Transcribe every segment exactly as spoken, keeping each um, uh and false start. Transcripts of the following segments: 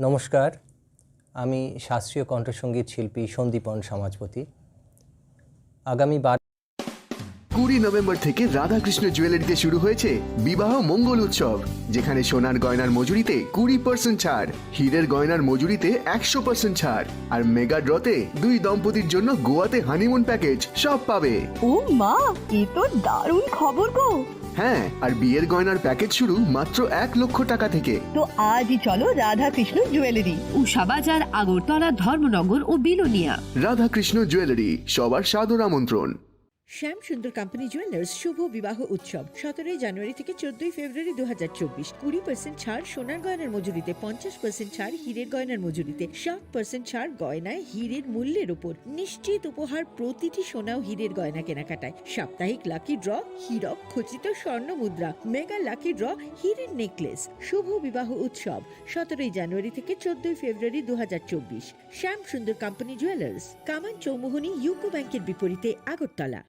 নমস্কার, আমি শাস্ত্রীয় কণ্ঠসঙ্গীত শিল্পী সন্দীপন সমাজপতি। আগামী বার কুড়ি নভেম্বর থেকে রাধাকৃষ্ণ জুয়েলারিতে শুরু হয়েছে বিবাহ মঙ্গল উৎসব, যেখানে সোনার গয়নার মজুরিতে কুড়ি পার্সেন্ট ছাড়, হীরের গয়নার মজুরিতে একশো পার্সেন্ট ছাড়, আর মেগা ড্রতে দুই দম্পতির জন্য গোয়াতে হানিমুন প্যাকেজ, সব পাবে। ও মা, এ তো দারুণ খবর গো। হ্যাঁ, আর বিয়ের গয়নার প্যাকেজ শুরু মাত্র এক লক্ষ টাকা থেকে। তো আজই চলো রাধাকৃষ্ণ জুয়েলারি। উষা বাজার, আগরতলা, ধর্মনগর ও বিলোনিয়া। রাধাকৃষ্ণ জুয়েলারি, সবার সাদর আমন্ত্রণ। শ্যাম সুন্দর কোম্পানি জুয়েলার্স শুভ বিবাহ উৎসব, সতেরোই জানুয়ারি থেকে চোদ্দই ফেব্রুয়ারি দু হাজার চব্বিশ। কুড়ি পার্সেন্ট ছাড় সোনার গয়নার মজুরিতে, পঞ্চাশ পার্সেন্ট ছাড় হীরের গয়নার মজুরিতে, ষাট পার্সেন্ট ছাড় গয়নায় হীরের মূল্যের উপর। নিশ্চিত উপহার প্রতিটি সোনা ও হীরের গয়না কেনাকাটায়। সাপ্তাহিক লাকি ড্র, হীরক খচিত স্বর্ণ মুদ্রা, মেগা লাকি ড্র, হীরের নেকলেস। শুভ বিবাহ উৎসব সতেরোই জানুয়ারি থেকে চোদ্দই ফেব্রুয়ারি দু হাজার চব্বিশ। শ্যাম সুন্দর কোম্পানি জুয়েলার্স, কামান চৌমুহনী ইউকো ব্যাংকের বিপরীতে, Agartala.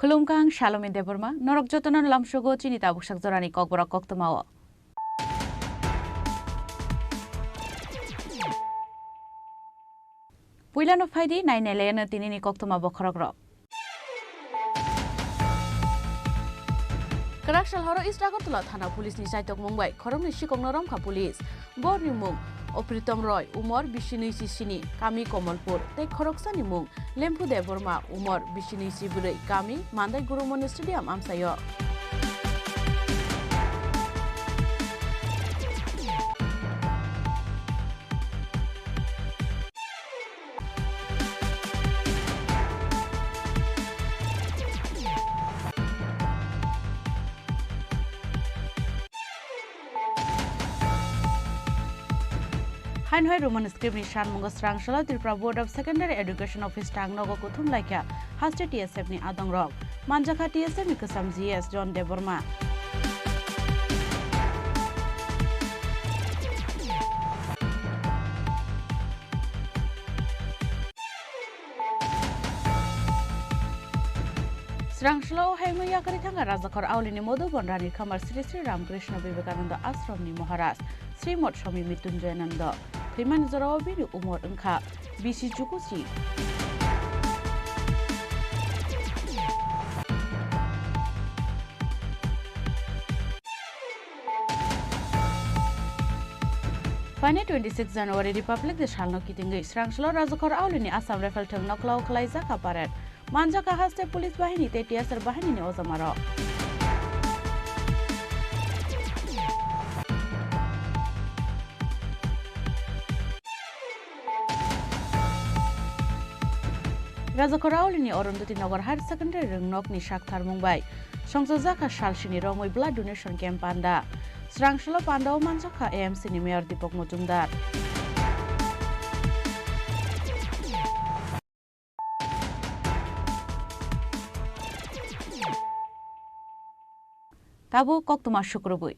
Khulumkha, ang Salome Debbarma, norok jotono lamsogo chini tabuksak jorani kokborok koktwmao. Puilano phaidi, nainailaino tinini koktwma bokhorokrok. Kwraksal horo East Agartala thana police ni chaitokmung bai khoroknwi sikokno romkha police. Borni mung Opritom Roy, umor bisi nwi si sini, kami Komolpur, tei khoroksani mung Lemphu Debbarma, umor bisi nwi si bwrwi, kami Mandai Gurumoni Stadium amchaio. Haino hai Roman script ni sanmungo Srangsalo Tripura Board of Secondary Education Office tang nogo kuthum laikha haste T S F ni adongrok. Manjakha T S F ni kwcham G S John Debbarma. Srangsalo o hai wngwi yakarwi thangkha Rajakhor Aulini Modhuban Rani Khamar Sri Sri Ramakrishna Vivekananda Ashram ni Maharaj Srimot Swami Mrityunjayananda. Thwimani jorao bini umor wngkha bisi chukuchi. Phainai twenty six January Republic Day salno kitingwi Srangsalo Rajakhor Aulini Assam Rifle thwng nokhla o khwlaijak kha parade. Manjakha haste police bahini tei T S R bahini ni ojamarok. Rajakhor Aulini Arundhati Nagar Higher Secondary rwngnokni saktharmung bai songchajak kha salsini romwi blood donation camp panda. Srangsalo pandao manjakha A M C ni Mayor Deepak Majumdar. Tabuk koktwma sukrubwi.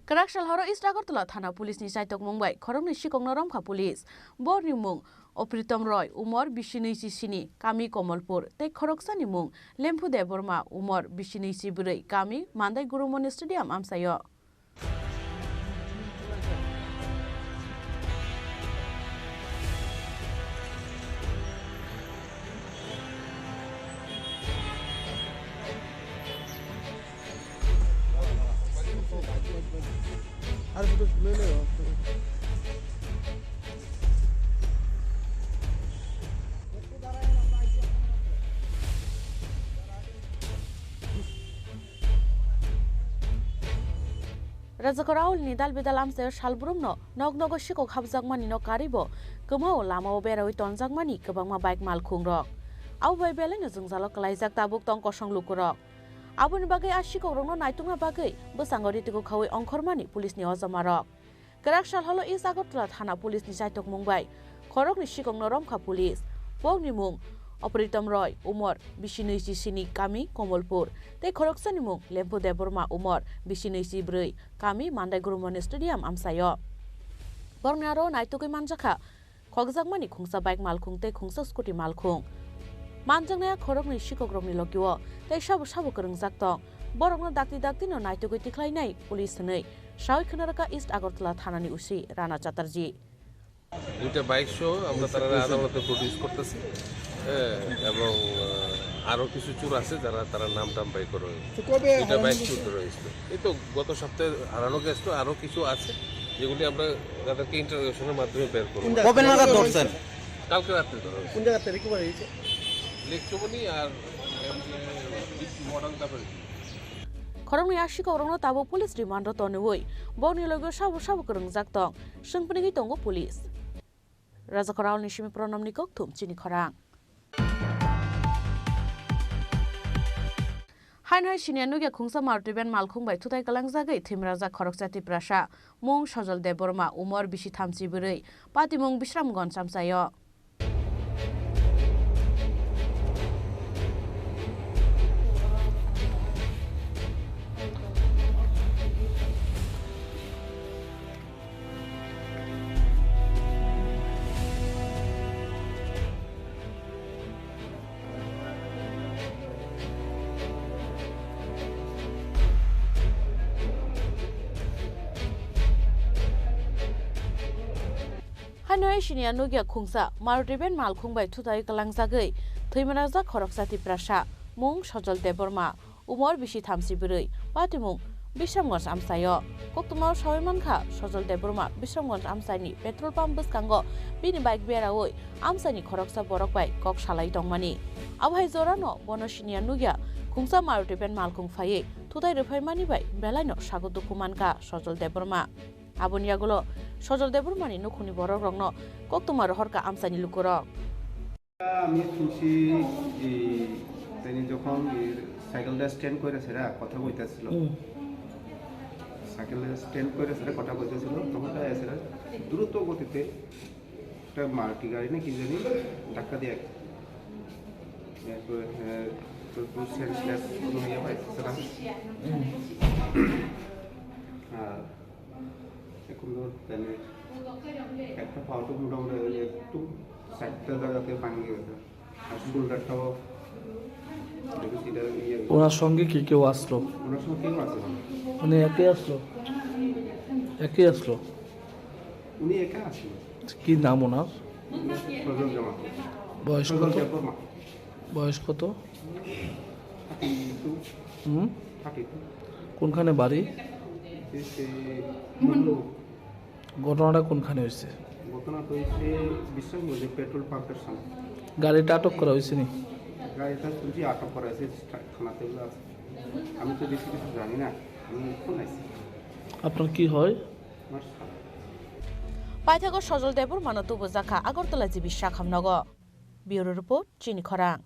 Kwraksal horo East Agartala thana police ni chaitokmung bai khoroknwi sikokno romkha police. Borni mung Opritom Roy, umor bisi nwi si sini, kami Komolpur, tei khoroksani mung Lemphu Debbarma, umor bisi nwi si bwrwi, kami Mandai Gurumoni Stadium amchaio. Rajakhor aulni dalbidal amchaio salbrumno nok nogo sikok hapjakmani no karwibo kwmao lamao beraui tonjakmani kwbangma bike malkhungrok. Abo bai belaino jwngjalo kwlaijak tabuk tong kosong lukurok. Aboni bagwi a sikokrokno naitukna bagwi bwskango ritigo khaui ongkhormani pulisni ojomarok. Kwrak sal holo East Agartala thana pulisni chaitokmung bai khoroknwi sikokno romkha pulis. Pokni mung Oporitom Roy, umor bisi nwi chi sini, kami Komolpur, tei khoroksani mung Lempu Debbarma, umor bisi nwi chi bwrwi, kami Mandai Gurumoni Stadium amchaio. Borokni aro naitugwi manjakha khokjakmani khungsa bike malkhung tei khungsa scooty malkhung. Manjaknai a khoroknwi sikokrokni logio tei sabo sabo kwrwngjak tong. Borokno dakti daktino naitugwi tikhlainai police hwnwi saui khna rwkha East Agartala thanani O C Rana Chatterjee. দুইটা বাইক সহ আমরা তারা আদালতে প্রডিউস করতেছি। হ্যাঁ, এবং আহ, আরো কিছু চোর আছে যারা তারা নাম টাম বাই করে। তো কবে দুইটা বাইক হারানো চুর হয়েছে? ধরা হয়েছিল। এই তো গত সপ্তাহে হারানো গেছিল, আরো কিছু আছে যেগুলি আমরা তাদেরকে ইন্টারোগেশনের মাধ্যমে বের করবো। কোন জায়গা? কবে নাগাদ ধরছেন? কালকে রাত্রে ধরা হয়েছে। কোন জায়গাতে রিকভারি হয়েছে? লেক চৌমনি আর এমনি মডার্ন তারপরে Khoroknwi a sikokrokno tabuk police remand-o tonwi bokni logio sabo sabo kwrwngjak tong, swngpinigwi tongo police. Rajakhor aulni simi Pranamni kokthum chini khorang. Haino hai siniya nukya khungsa Maruti van malkhung bai thutai kalangjagwi thwimrajak khoroksa Tiprasa, mung Sojol Debbarma, umor bisi thamchi bwrwi, patimung Bisramganj amchaio. Haino siniya nukya khungsa Maruti van malkhung bai thutai kalangjagwi thwimanajak khoroksa Tiprasa, mung Sojol Debbarma, umor bisi thamchi bwrwi, patimung Bisramganj amchaio. Koktwmao saui mankha, Sojol Debbarma Bisramganj amchaini petrol pump bwskango bini bike beraui amchaini khoroksa borok bai kok salai tongmani. Abohai jorano bono siniya nukya khungsa Maruti van malkhung phaiwi thutai rwphaimani bai belaino sago dukhu mankha Sojol Debbarma. Aboni yagulo Sojol Debbarmani nukhungni borokrokno koktwma rohorkha amchaini lukurok. আমি শুনছি যে তিনি যখন এই সাইকেলটা স্ট্যান্ড করে সেরা কথা কইতাছিল, হুম। সাইকেলটা স্ট্যান্ড করে সেরা কথা কইতাছিল, তখন তারা এসে দ্রুত গতিতে একটা মারুতি গাড়ি না কি জানি ধাক্কা দিয়ে এরপরে, আহ, তো পুরো সেন্সলেস হয়ে পাইছে সেটা। আর এখন তো তাহলে একটা পাও তো মোটামুটি ওই একটু চারটা জায়গাতে ভাঙে গেছে। আর শোল্ডারটাও দেখেছি এটা ইয়ে। ওনার সঙ্গে কি কেউ আসলো? ওনার সঙ্গে কেউ আসলো না। উনি একে আসলো? একে আসলো? উনি একা আসলো। কি নাম ওনার? সজল জামা। বয়স সজল কত? দেববর্মা। বয়স কত? Thirty two. হুম? Thirty two. কোনখানে বাড়ি? এই সে মন্ডল। ঘটনাটা কোনখানে হয়েছে? ঘটনাটা হয়েছে বিশ্বনাথগঞ্জে পেট্রোল পাম্পের সামনে। গাড়িটা আটক করা হয়েছে নি? গাড়িটা শুনছি আটক করা হয়েছে, থা-, থানাতে বলে আছে। আমি তো বেশি কিছু জানি না, আমি এখন আইছি। আপনার কি হয়? আমার স্বামী। Paithago Sojol Debbarmano tubujakha Agartala G B Sakham nogo. Bureau Report, Chini Khorang.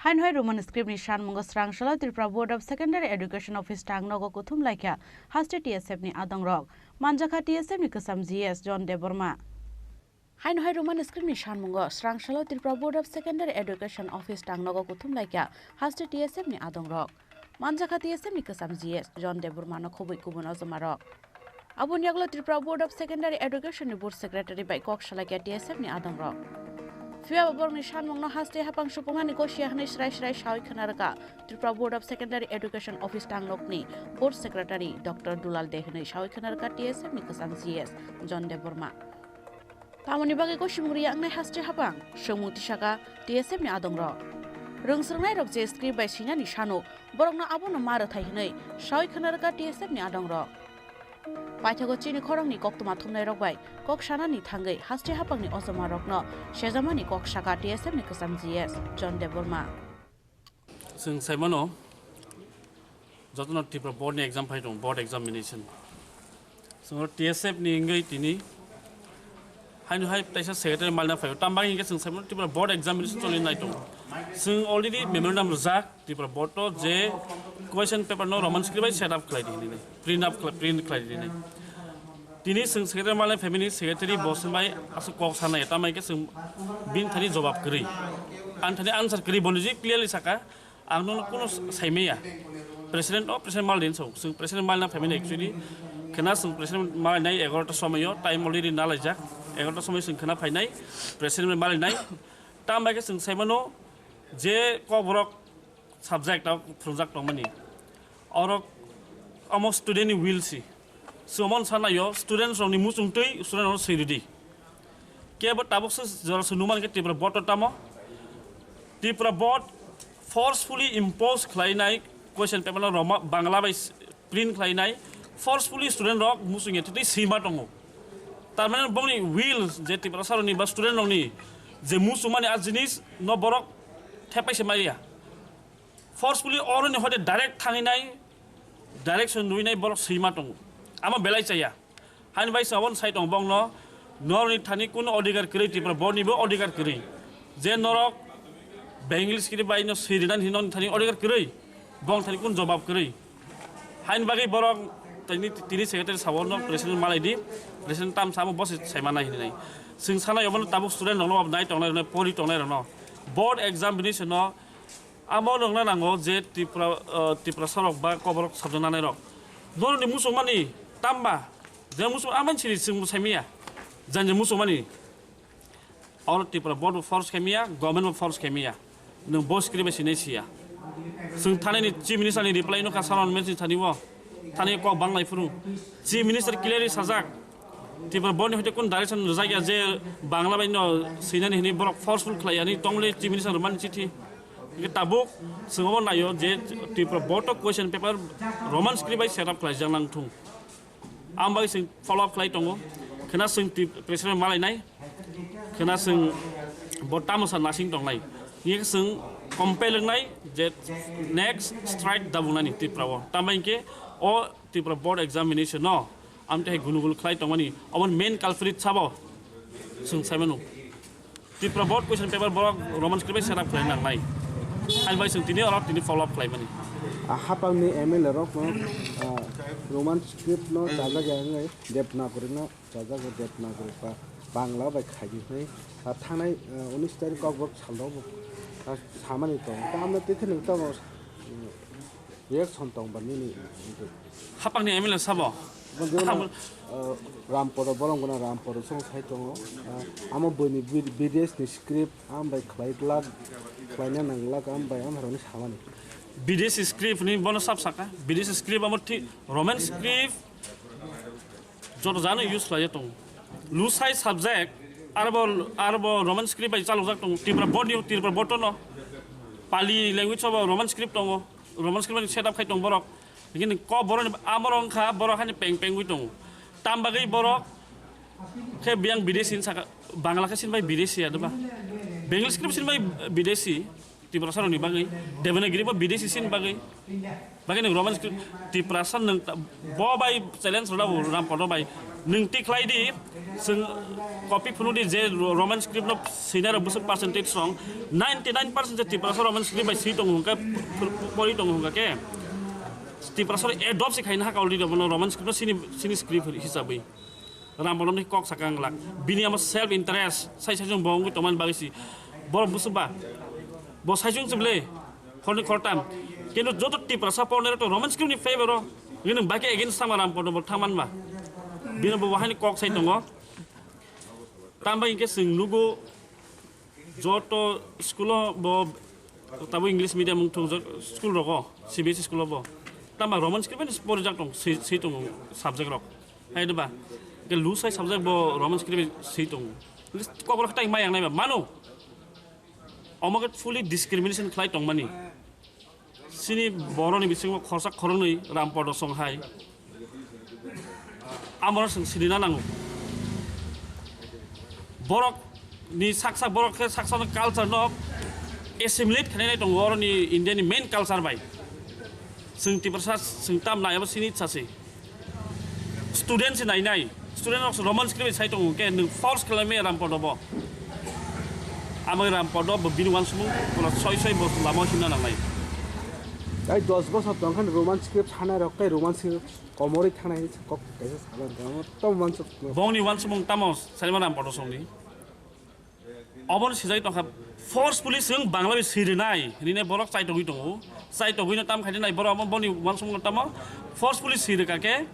Haino hai Roman script ni sanmungo srang salo Tripura Board of Secondary Education Office tang nogo kuthum laikha haste T S F ni adongrok. Manjakha T S F ni kwcham G S John Debbarma. Haino hai Roman script ni sanmungo srang salo Tripura Board of Secondary Education Office tang nogo kuthum laikha haste T S F ni adongrok. Manjakha T S F ni kwcham G S John Debbarma no khobwi kubun ojomarok. Aboni yagulo Tripura Board of Secondary Education ni Board Secretary bai kok salaikha T S F ni adongrok. Phiya bo borokni sanmungno haste hapang supungmani gosia hwnwi srai srai saui khna rwkha Tripura Board of Secondary Education Office tangnokni Board Secretary Doctor Dulal De hwnwi saui khna rwkha T S F ni kwcham G S John Debbarma. Tamoni bagwi gosimung riya wngnai haste hapang, swngmung tisaka T S F ni adongrok. Rwngsrwngnairok je script bai swinani sano, borokno abono ma rwthai hwnwi saui khna rwkha T S F ni adongrok. Paithago Chini Khorangni koktwma thumnairok bai kok sanani thangwi haste hapangni ojomarokno sejamani kok saka T S F ni kwcham G S John Debbarma. Chwng saimano, Jotono Tripura board ni exam phai tongo, board examination. Chwng T S F ni wngwi tini haino hai taisa secretary malna phaio. Tamo bagwi hinkhe chwng saimano Tripura board examination choli nai tongo. Chwng already memorandum rijak Tripura board to je question paper no Roman script bai set up khlai di hinwi, print up khlai, print khlai di hinwi. Tini chwng secretary malna family secretary bo chwng bai aswk kok sanai, tamo hinkhe chwng bini thani jobab kwrwi. Ani thani answer kwrwi, bono je clearly saka. Ang nono kuno saimaya. President o president mal din so. Sung president mal na family actually. Kena sung president mal nai egarota somoyo time already na laijak. Egarota somoy sung kena phainai. President mal nai. Tam bai ke sung saimano je koborok subject ta phunjak tongmani. Orok amo student ni will si. Sumon sanayo students rokni muchung twi student rokno swi rwdi. Kebo tabuk se jora se numan khe Tripura board to tamo. Tripura board forcefully impose khlainai question paper no Roma, Bangla bai print khlainai forcefully student rok muchung ya twi sima tongo. Tar mane bongni will je Tripura saroni ba student rokni je muchung mani a jinis no borok thepai se maya. Forcefully oroni hode direct thanginai, direction nuinai borok swima tongo. Amo belai chaya. Haini bai sabon sai tong bongno, norni thani kun odhikar kwrwi Tripura board nibo odhikar kwrwi. Je norok Bengali script bai no swirinani hinoni thani odhikar kwrwi, bong thani kun jobab kwrwi. Haini bagwi borok tini, tini secretary sabo no president malai di, president tam samo bosi saimana hinai. Sing sana yobono tabuk student rokno nai tongnai rokno pori tongnai rokno. Board examination no Amo nungna nango je Tripura, uh, Tripura sorok ba koborok sabjak nanai rok. Norok ni muchung mani tamba, je muchung amani siri sing muchai miya. Jan je muchung mani. Oro Tripura board bo force khe miya, government bo force khe miya. Nung bo script bai sinai siya. Sung thani ni chief minister ni reply no ka saron message thani bo. Thani kok bang lai phuru. Chief minister clearly sajak. Tripura board ni hoite kun direction rijak ya je Bangla bai no sinani hini borok forceful khlai yani tongle chief minister mani chithi. Hingke tabuk swngo naio je Tripura board o question paper Roman script bai set up khlaijak nang thung. Ang bai sing follow up khlai tongo. Khena sing Tri-, president malai nai. Khena sing bo tamo sa nasing tongnai. Hingke sing compel nai je next strike dabunani Tripura o. Tamo hingke o Tripura board examination no amtwi hai gunugul khlai tongmani, obo main culprit sabo. Chwng saimano. Tripura board question paper borok Roman script bai set up khlai nangnai. Ani bai chwng tini oro tini follow up khlaimani. A hapangni M L A rokno, ah, Roman script no chajak ya wngwi Devanagari no chajak ya Devanagari ba Bangla bai khaidi hwnwi, ah, thangnai, ah, unis tarik Kokborok salrok bo, ah, samani tongo. Tamno tei kheno tongo, reaction tong ba nini. Hapangni M L A sabo. Bwdwno, Hapang- uh, Ramporo, borok gwnang Ramporo chwng sai tongo. Uh, amo bwini bid-, bidesh ni script, am bai khlai glak, khlaina nang glak, am bai am rokni samani. Bidesh script ni bono sab saka. Bidesh script amo thi-, Roman script joto jano use khlai tongo. Lusai subject, arbo, arbo Roman script bai chalokjak tongo. Tripura board ni, Tripura board no. Pali language abo Roman script tongo. Roman script bai set up khai tong borok. Hingke ni kok borok ni amoro wngkha borok hani peng peng wi tongo. Tam bagwi borok khe biyang bideshi hin saka, Bangla khe sin bai bideshi ya doba. Bengali script sin bai bideshi, Tiprasa rokni bagwi. Devanagiri bo bideshi sin bagwi. Bagwi nwng Roman script, Tiprasa nwng ta-, bo bai challenge rwna bo Rampada bai. Nwng tikhlai di, chwng copy phunu di je Ro-, Roman script no swinai rok bwswk percentage song, ninety nine percent je Tiprasa Roman script bai swi tongo hwnkhe, ph-, ph-, pori tongo hwnkha khe, Tiprasa rok adopt se khaina hakha already bono Roman script no sini, sini script hisabwi. Rampada ni kok sakha ang lak. Bini amo self interest, sai sai jong bo wngwi tongmani bagwi si. Borok bwswk ba? Bo sai jong se bwle. Khorni khortam. Kintu joto Tiprasa pornai rok to Roman script ni favor o. Bini baki against sama Rampada bo thangman ba. Bini bo wahani kok sai tongo. Tamo hinkhe chwng nugo joto school o bo tabo English medium wng thung jok school rogo, C B S E school o bo. Tamo Roman script bai porijak tong, swi, swi tongo subject rok. Hai de ba? Ke lusai subject bo Roman script bai swi tongo. English kok rok tai mai ang nai ba mano. Omo khe fully discrimination khlai tongmani. Chini boroni bisingo khorsa khoroknwi Rampada song hai. Amoro chwng sinina nango. Borok ni sak sak borok khe sak sak culture no assimilate khainai tongo oroni India ni main culture bai. Chwng Tiprasa chwng tam nai abo sini sasi. Student se nai nai. Student rok se Roman script sai tongo ke nwng force khlai me Rampodo bo. Amo Rampodo bo bini wansumung pura soi soi bo lama himna nangnai. Tei dos bosor tong khan Roman script sanai rok tei Roman script komorwi thanai kok kaisa saban tong tamo wansuk. Bongni wansumung tamo Salima Rampodo songni. Oboni sijai tongkha, forcefully chwng Bangla bai swi rwnai hinwi borok chaitogwi tongo. Chaitogwino tam khainai borok omo boni wansukmung tamo forcefully swi rwkha khe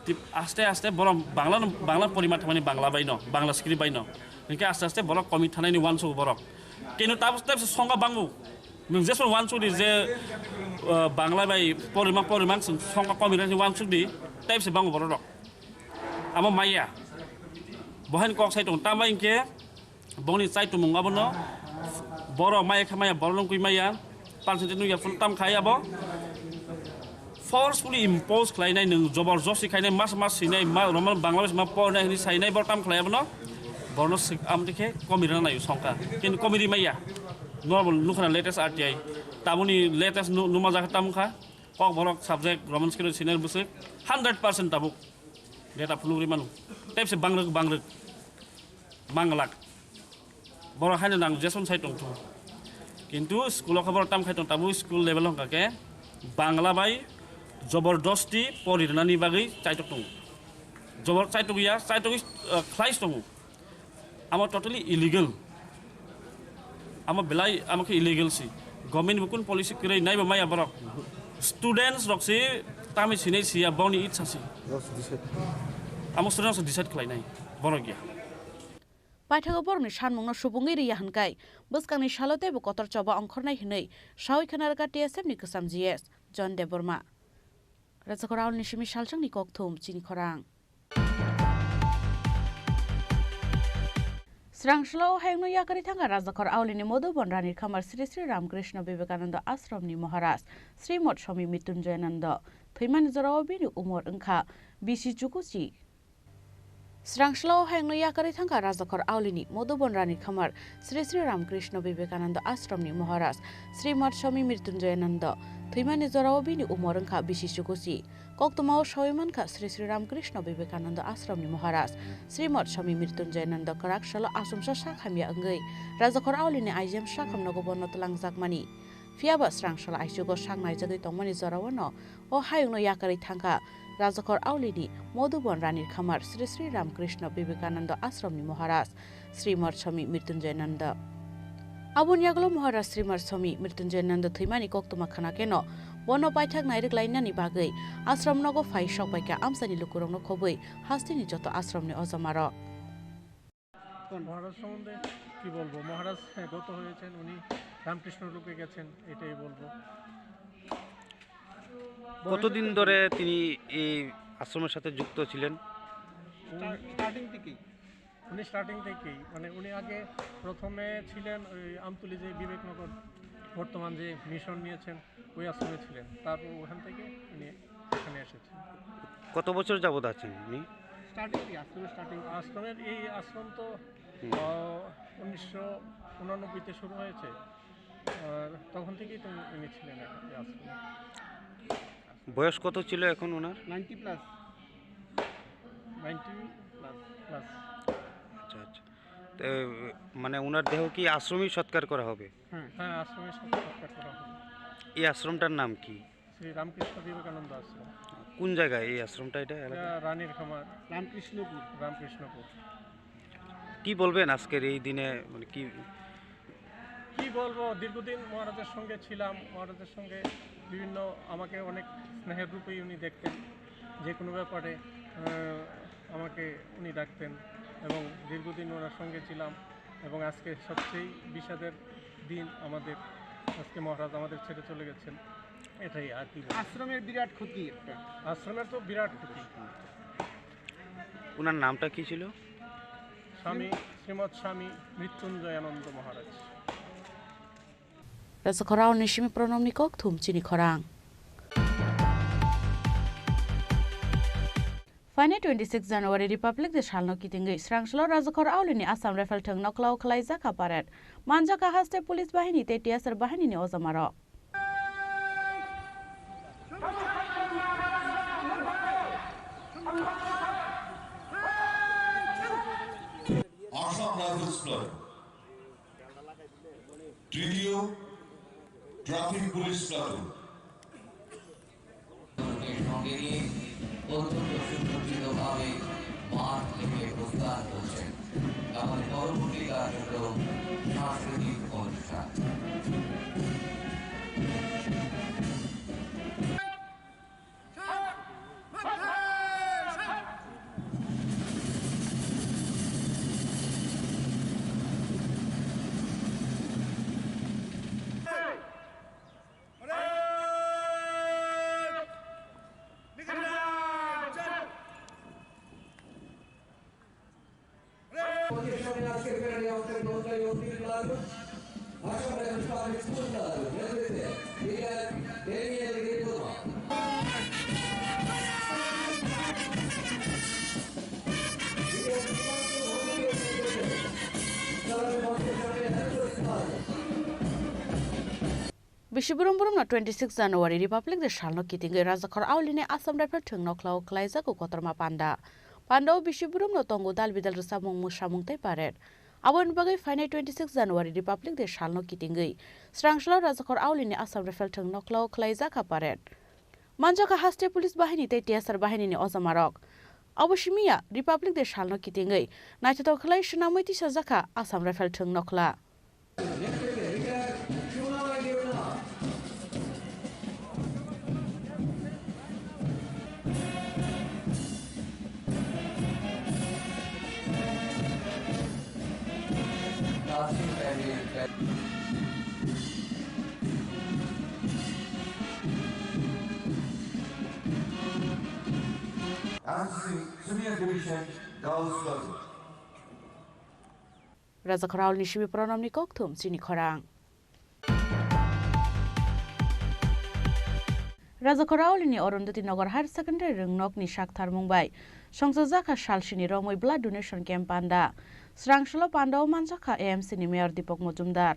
tip-, aste aste borok Bangla no, Bangla porima thangmani Bangla bai no, Bangla script bai no. Hinkhe aste aste borok komi thanaini wansuk borok. Kenu tabuk tebse songkha bangu. Nwng jesor wansuk di je, uh, Bangla bai porima porima chwng songkha komi rani wansuk di tebse bangu borok rok. Amo maya. Bohain kok sai tong tamo hinkhe Bongni chaitumung abono borok maya khe maya, borok longkui maya, percentage nukya phano tam khai abo. Forcefully impose khlainai, nwng joborjosti khainai, mas mas sinai, ma, Roman Bangladesh ma pornai hinwi sainai, borok tam khlai abono. Borno sik-, amtwi khe komi rwna naio songkha. Kintu komi ri maya. Normal nukhana latest R T I. Tabuni latest nu-, numa jakha tam wngkha. Kok borok subject Roman script sinai bwswk hundred percent tabuk. Data phunuk ri manu. Tepse bangrwk, bangrwk. Banglak. Borok haino nang Jason sai tongthu. Kintu school o khe borok tam khai tong tabu school level hwnkha khe Bangla bai jobordosti pori rwnani bagwi chaitok tongo. Jobor chaitok ya, chaitok, uh, khlai tongo. Amo totally illegal. Amo belai, amo khe illegal si. Government bo kun policy kwrwi naibo maya borok. Students rok si tamni sinai siya boni itsa si. Rok si decide. Amo students rok decide khlai nai borok ya. Paithago borokni sanmungno subungwi riya hwnkai, bwskangni salo teibo kotor choba ongkhornai hwnwi sawi khna rwkha T S F ni kwcham G S John Debbarma. Rajakhor Aulni simi salsangni kokthum chini khorang. Srangsalao hayungno yakarwi thangkha Rajakhor Aulini Modhubon Ranir Khamar Sri Sri Ramakrishna Vivekananda Ashramni Maharaj Srimot Swami Mrityunjayananda. Thwimani jorao bini umor wngkha bisi chukuchi. Srangsalao hayungno yakarwi thangkha Rajakhor Aulini Modhubon Ranir Khamar Sri Sri Ramakrishna Vivekananda Ashramni Maharaj Srimot Swami Mrityunjayananda. Thwimani jorao bini umor wngkha bisi chukuchi. Koktwmao sawi mankha Sri Sri Ramakrishna Vivekananda Ashramni Maharaj Srimot Swami Mrityunjayananda kwrak salo achomsa sak hamya wngwi Rajakhor Aulini I G M sakham nogo bono twlangjakmani. Phiyaba srang salo aichugo sak naijagwi tongmani jorao no o hayungno yakarwi thangkha Rajakhor Aulini Modhubon Ranir Khamar Sri Sri Ramakrishna Vivekananda Ashramni Maharaj Srimot Swami Mrityunjayananda. Aboni yagulo Maharaj Srimot Swami Mrityunjayananda thwimani koktwma khna kheno bono paithak nairwk lainani bagwi ashram nogo phai sok baikha amchaini lukurokno khobwi hasteni joto ashramni ojamarok. মহারাজ সম্বন্ধে কি বলবো? মহারাজ, হ্যাঁ, গত হয়েছেন, উনি রামকৃষ্ণ রূপে গেছেন, এটাই বলবো। কতদিন ধরে তিনি এই আশ্রমের সাথে যুক্ত ছিলেন? উনি স্টার্টিং থেকেই। উনি স্টার্টিং থেকেই, মানে, উনি আগে প্রথমে ছিলেন ওই আমতলী, যে বিবেকনগর, বর্তমান যে মিশন নিয়েছেন, ওই আশ্রমে ছিলেন। তারপর ওখান থেকে উনি এখানে এসেছেন। কত বছর যাবত আছেন উনি? স্টার্টিং থেকে, আশ্রমের স্টার্টিং। আশ্রমের, এই আশ্রম তো, হুম। আহ, উনিশশো উনানব্বইতে শুরু হয়েছে। আর তখন থেকেই তো উনি ছিলেন এই আশ্রমে। বয়স কত ছিল এখন ওনার? Ninety plus. Ninety plus. Plus. আচ্ছা, আচ্ছা। তো, মানে, ওনার দেহ কি আশ্রমেই সৎকার করা হবে? হ্যাঁ। হ্যাঁ, আশ্রমে সৎকার করা হবে। এই আশ্রমটার নাম কি? শ্রী রামকৃষ্ণ বিবেকানন্দ আশ্রম। কোন জায়গায় এই আশ্রমটা, এটা এলাকা? এটা রানীর খামার। রামকৃষ্ণপুর। রামকৃষ্ণপুর। কি বলবেন আজকের এই দিনে, মানে, কি? কি বলবো, দীর্ঘদিন মহারাজের সঙ্গে ছিলাম, মহারাজের সঙ্গে বিভিন্ন, আমাকে অনেক স্নেহের রূপেই উনি দেখতেন, যে কোনো ব্যাপারে, আহ, আমাকে উনি ডাকতেন এবং দীর্ঘদিন ওনার সঙ্গে ছিলাম। এবং আজকে সবচেয়ে বিষাদের দিন আমাদের, আজকে মহারাজ আমাদের ছেড়ে চলে গেছেন, এটাই আর কি বলবো। আশ্রমের বিরাট ক্ষতি একটা। আশ্রমের তো বিরাট ক্ষতি। ওনার নামটা কি ছিল? স্বামী, শ্রীমৎ স্বামী মৃত্যুঞ্জয়ানন্দ মহারাজ। Rajakhor Aulni simi Pranamni kokthum chini khorang. Phainai twenty six January Republic Day salno kitingwi srang salo Rajakhor Aulini Assam Rifle thwng noklao khwlaijak kha parade. Manjak kha haste police bahini tei T S R bahinini ojamarok. সঙ্গে নিয়ে অত্যন্ত সুসজ্জিতভাবে মাঠ থেকে প্রস্থান করছেন। তাহলে পরবর্তী কার্যক্রম সাংস্কৃতিক অনুষ্ঠান। Bisi burum burum no twenty six January Republic Day salno kitingwi Rajakhor Auli ni Assam Rifle thwng nokhlao khwlaijago kotorma panda. Panda o bisi burum no tongo dal bidal rwchapmung, mwsamung tei parade. Aboni bagwi phainai twenty six January Republic Day salno kitingwi Srangsalo Rajakhor Auli ni Assam Rifle thwng nokhlao khwlaijakha parade. Manjakha haste police bahini tei T S R bahini ni ojamarok. Abo simiya Republic Day salno kitingwi naithotok khwlai swnamwi tisajakha Assam Rifle thwng nokhla. Senior Division Girls Club. Rajakhor Auli ni simi Pranamni kokthum chini khorang. Rajakhor Auli ni Arundhati Nagar Higher Secondary rwngnokni saktharmung bai songchajakha salsini romwi blood donation camp panda. Srangsalo pandao manjakha A M C ni Mayor Deepak Majumdar.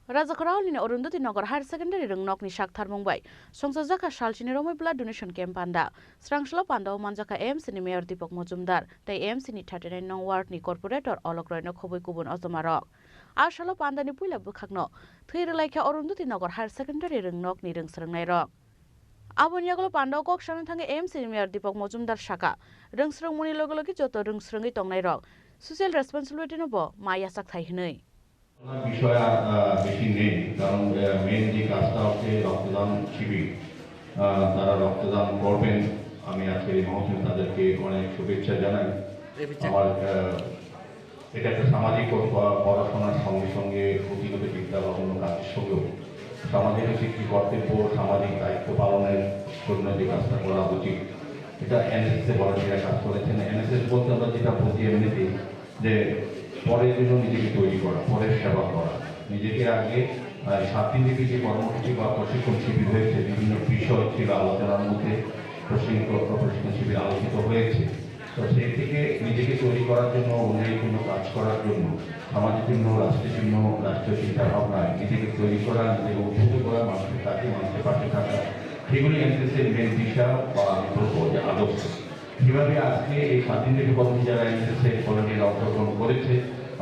Rajakhor Auli ni Arundhati Nagar Higher Secondary rwngnokni saktharmung bai songchajakha salsini romwi blood donation camp panda. Srangsalo pandao manjakha A M C ni Mayor Deepak Majumdar tei A M C ni thirty nine nong ward ni corporator Olok Roy no khobwi kubun ojamarok. A salo pandani puila bwkhakno thwi rwlaikha Arundhati Nagar Higher Secondary rwngnokni rwngsrwngnairok. Aboni yagulo pandao kok sana thangwi A M C ni Mayor Deepak Majumdar saka, rwngsrwngmungni loge loge joto rwngsrwngwi tongnairok social responsibility no bo ma yachak thai hwnwi. বিষয় আর, আহ, বেশি নেই, কারণ, আহ, মেইন যে কাজটা হচ্ছে রক্তদান শিবির। আহ, তারা রক্তদান করবেন। আমি আজকের এই মহোৎসবে তাদেরকে অনেক শুভেচ্ছা জানাই। আমার, আহ, এটা একটা সামাজিক প-, প-, পড়াশোনার সঙ্গে সঙ্গে পুঁথিগত বিদ্যা বা অন্য কাজের সঙ্গেও সামাজিক একটি কর্তব্য, সামাজিক দায়িত্ব পালনের জন্য যে কাজটা করা উচিত, এটা এনএসএস এ ভলান্টিয়ার কাজ করেছেন। এনএসএস বলতে আমরা যেটা বুঝি এমনিতেই যে পরের জন্য নিজেকে তৈরি করা, পরের সেবা করা, নিজেকে আগে, আহ, সাত দিন ব্যাপী যে কর্মসূচি বা প্রশিক্ষণ শিবির হয়েছে, বিভিন্ন বিষয় ছিল আলোচনার মধ্যে, প্রশিক্ষণ, প্রশিক্ষণ শিবির আলোচিত হয়েছে। তো সেই থেকে নিজেকে তৈরি করার জন্য, অন্যের জন্য কাজ করার জন্য, সমাজের জন্য, রাষ্ট্রের জন্য, রাষ্ট্রীয় চিন্তা ভাবনায় নিজেকে তৈরি করা, নিজেকে উদ্বুদ্ধ করা, মানুষের কাছে, মানুষের পাশে থাকা, সেগুলি এনএসএস এর মেন দিশা বা আমি বলবো যে আদর্শ। সেভাবে আজকে এই সাত দিন ব্যাপী কর্মসূচি যারা এনএসএস এর ভলান্টিয়ার অংশগ্রহণ করেছে,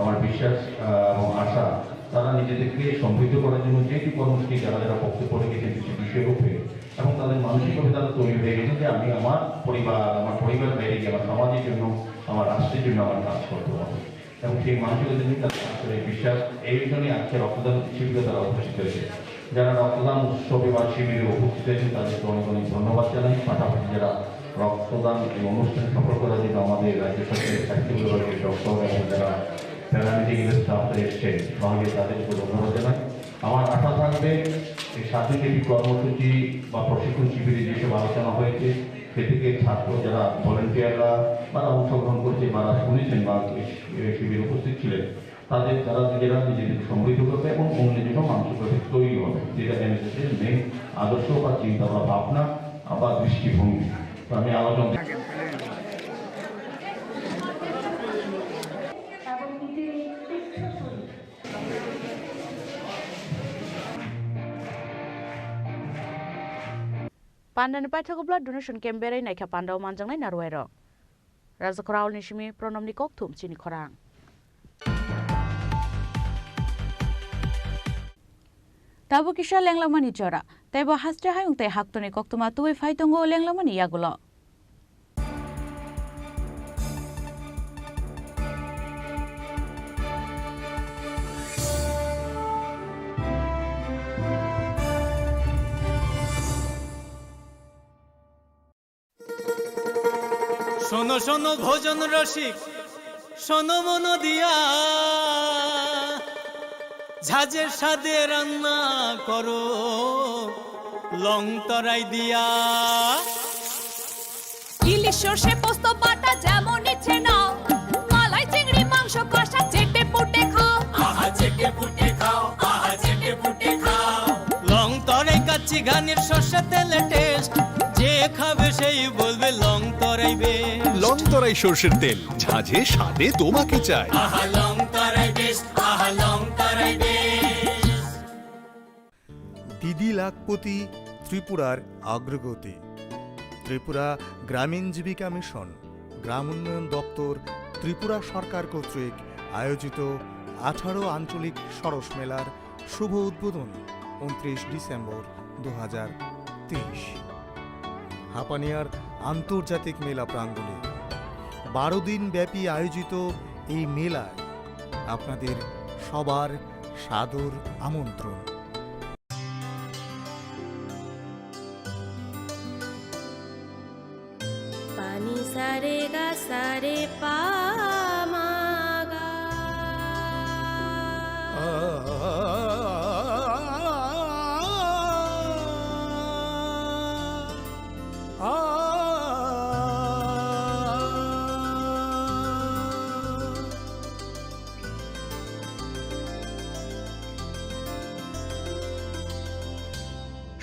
আমার বিশ্বাস, আহ, এবং আশা তারা নিজেদেরকে সমৃদ্ধ করার জন্য যে কি কর্মসূচি যারা যারা বক্তব্য রেখেছেন কিছু বিষয়ের উপরে, এবং তাদের মানসিকভাবে তারা তৈরি হয়ে গেছে যে আমি আমার পরিবার, আমার পরিবার বাইরে গিয়ে আমার সমাজের জন্য, আমার রাষ্ট্রের জন্য আমার কাজ করতে হবে। এবং সেই মানসিকতা নিয়ে তারা আসলে বিশ্বাস, এই জন্যই আজকে রক্তদান শিবিরে তারা উপস্থিত হয়েছে। যারা রক্তদান উৎসবে বা শিবিরে উপস্থিত হয়েছেন তাদেরকে অনেক অনেক ধন্যবাদ জানাই। পাশাপাশি যারা রক্তদান এই অনুষ্ঠান সফল করার জন্য আমাদের রাজ্য সরকারের স্বাস্থ্য বিভাগের ডক্টর এবং যারা প্যারামেডিকেল স্টাফ এসছেন সহজে তাদেরকে ধন্যবাদ জানাই। আমার আশা থাকবে এই সাত দিনব্যাপী কর্মসূচি বা প্রশিক্ষণ শিবিরে যেসব আলোচনা হয়েছে সে থেকে ছাত্র যারা ভলেন্টিয়াররা তারা অংশগ্রহণ করেছে বা শুনেছেন বা এই শিবিরে উপস্থিত ছিলেন তাদের তারা নিজেরা নিজেদের সমৃদ্ধ করবে এবং অন্যের জন্য মানসিকভাবে তৈরি হবে, যেটা এনএসএস এর মেইন আদর্শ বা চিন্তা বা ভাবনা বা দৃষ্টিভঙ্গি। তো আমি আলোচনা Pandani paithago blood donation camp berai naikha pandao manjaknai narwai rok. Rajakhor Auli ni simi Pranamni kokthum chini khorang. Tabuk kisa lenglamani jora, teibo haste hayung tei haktorni koktwma tubui phai tongo lenglamani yagulo. শোনো শোনো ভোজন রসিক, শোনো মন দিয়া, ঝাঁঝের স্বাদে রান্না করো লং তরাই দিয়া। ইলিশ সর্ষে পোস্ত বাটা যেমন ইচ্ছে নাও, মালাই চিংড়ি মাংস কষা চেটে পুটে খাও। আহা চেটে পুটে খাও, আহা চেটে পুটে খাও। লং তরাই কাচ্চি ঘানির সর্ষে তেলে টেস্ট, যে খাবে সেই বলবে লং তরাই বেস্ট। লং তরাই সর্ষের তেল, ঝাঁঝে স্বাদে তোমাকে চাই। আহা লং তরাই বেস্ট, আহা লং তরাই বেস্ট। দিদি লাখপতি ত্রিপুরার অগ্রগতি। ত্রিপুরা গ্রামীণ জীবিকা মিশন, গ্রাম উন্নয়ন দপ্তর, ত্রিপুরা সরকার কর্তৃক আয়োজিত আঠারো আঞ্চলিক সরস মেলার শুভ উদ্বোধন ঊনত্রিশ ডিসেম্বর দু হাজার তেইশ। হাপানিয়ার আন্তর্জাতিক মেলা প্রাঙ্গণে বারো দিন ব্যাপী আয়োজিত এই মেলায় আপনাদের সবার সাদর আমন্ত্রণ। Pani sare ga sare pa ma ga.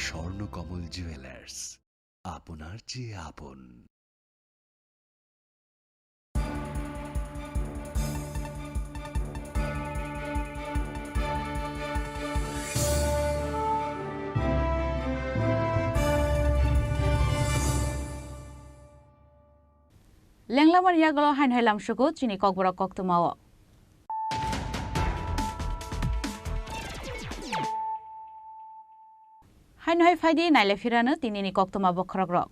Swarnakamal jewellers, আপনার চেয়ে আপন। Lenglamani yagulo haino hai lamsugo chini kokborok koktwmao. Haino hai phaidi naile phirano tinini koktwma bokhorokrok.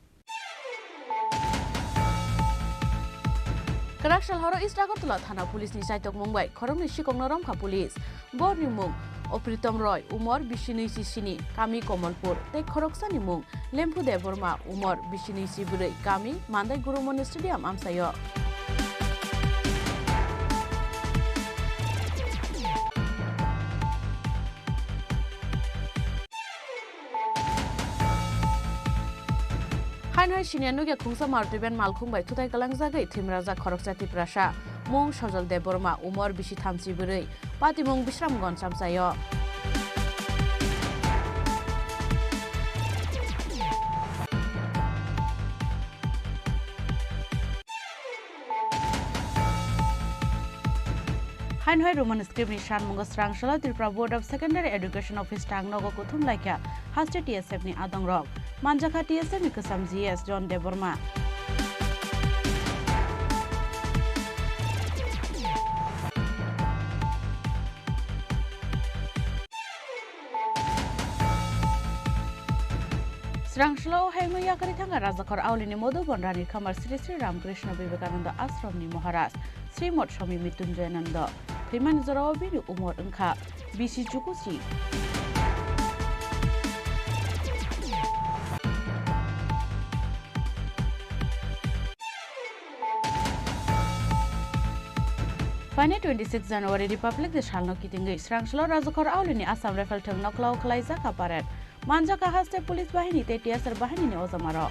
Kwraksal horo East Agartala thana police ni chaitokmung bai khoroknwi sikokno romkha police. Borni mung Opritom Roy, umor bisi nwi si sini, kami Komolpur, tei khoroksani mung Lemphu Debbarma, umor bisi nwi si bwrwi, kami Mandai Guru Moni Stadium amchaio. Haino hai siniya nugya khungsa Maruti van malkhung bai thutai kalangjagwi thwimrajak khoroksa Tiprasa, mung Sojol Debbarma, umor bisi thamchi bwrwi, patimung Bisramganj amchaio. Haino hai Roman script ni sanmungo Srangsalo Tripura Board of Secondary Education office tang nogo kuthum laikha haste T S F ni adongrok. Manjakha T S F ni kwcham G S John Debbarma. Srangsalo hayungno yakarwi thangkha Rajakhor Aulini Madhuban Rani Khamar Sri Sri Ramakrishna Vivekananda Ashramni Maharaj Srimot Swami Mrityunjayananda. Thwimani jorao bini umor wngkha bisi chukuchi. Phainai twenty six January Republic Day salno kitingwi Srangsalo Rajakhor Aulini Assam Rifle thwng nokhla-o khwlaijakha parade. Manjakha haste police bahini tei T S R bahini ni ojamarok.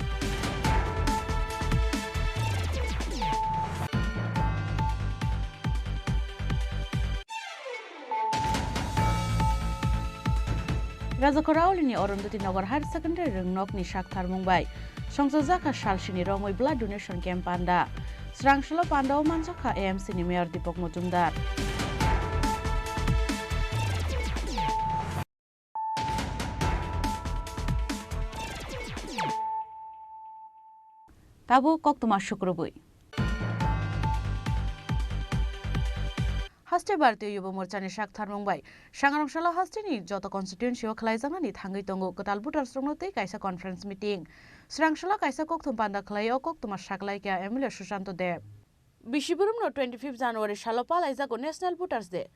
Rajakhor Aulini Arundhati Nagar Higher Secondary Rwngnokni saktharmung bai songchajakha salsini romwi blood donation camp panda. Srangsalo pandao manjakha A M C ni Mayor Deepak Majumdar. Tabuk koktwma sukrubwi. Has Bharatiya Yuba Morchani sak tharmung bai Sangrong salo hasteni joto constituency o khlaijaknani thangwi tongo kwtal voters rokno tei kaisa conference meeting. Srang salo kaisa kokthum panda khlai o koktwma saklaikha M L A Sushanto Deb. Bisi boromno twenty fifth January salo palaijago National Voters Day.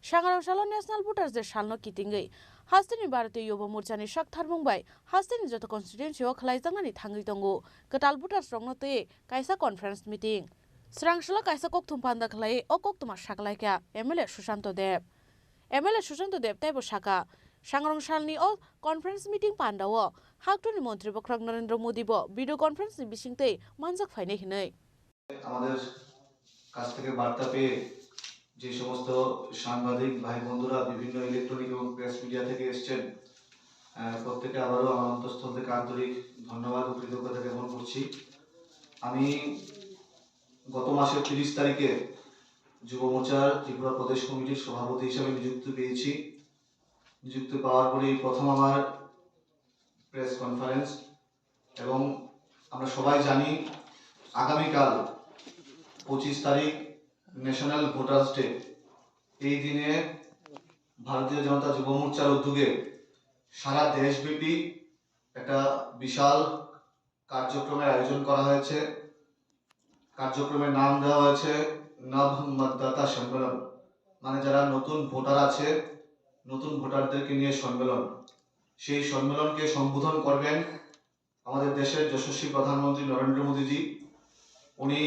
Sangrong salo National Voters Day salno kitingwi hasteni Bharatiya Yuba Morchani sak tharmung bai hasteni joto constituency o khlaijaknani thangwi tongo kwtal voters rokno tei kaisa conference meeting. Srang salo kaisa kokthum panda khlai o koktwma saklaikha M L A Sushanto Deb. M L A Sushanto Deb teibo saka, Sangrong salni o conference meeting panda o haktorni montri bokhorok Narendra Modi bo video conference ni bising tei manjak phainai hinwi. আমাদের কাছ থেকে বার্তা পেয়ে যে সমস্ত সাংবাদিক ভাই বন্ধুরা বিভিন্ন ইলেকট্রনিক এবং প্রেস মিডিয়া থেকে এসছেন, আহ, প্রত্যেকে আবারও আমার অন্তঃস্থল থেকে আন্তরিক ধন্যবাদ ও কৃতজ্ঞতা জ্ঞাপন করছি। আমি গত মাসের তিরিশ তারিখে যুব মোর্চার ত্রিপুরা প্রদেশ কমিটির সভাপতি হিসেবে নিযুক্তি পেয়েছি। নিযুক্তি পাওয়ার পরেই প্রথম আমার প্রেস কনফারেন্স, এবং আমরা সবাই জানি আগামীকাল পঁচিশ তারিখ ন্যাশনাল ভোটার্স ডে। এই দিনে ভারতীয় জনতা যুব মোর্চার উদ্যোগে সারা দেশব্যাপী একটা বিশাল কার্যক্রমের আয়োজন করা হয়েছে। কার্যক্রমের নাম দেওয়া হয়েছে নব মতদাতা সম্মেলন, মানে যারা নতুন ভোটার আছে, নতুন ভোটারদেরকে নিয়ে সম্মেলন। সেই সম্মেলনকে সম্বোধন করবেন আমাদের দেশের যশস্বী প্রধানমন্ত্রী নরেন্দ্র মোদীজি। উনি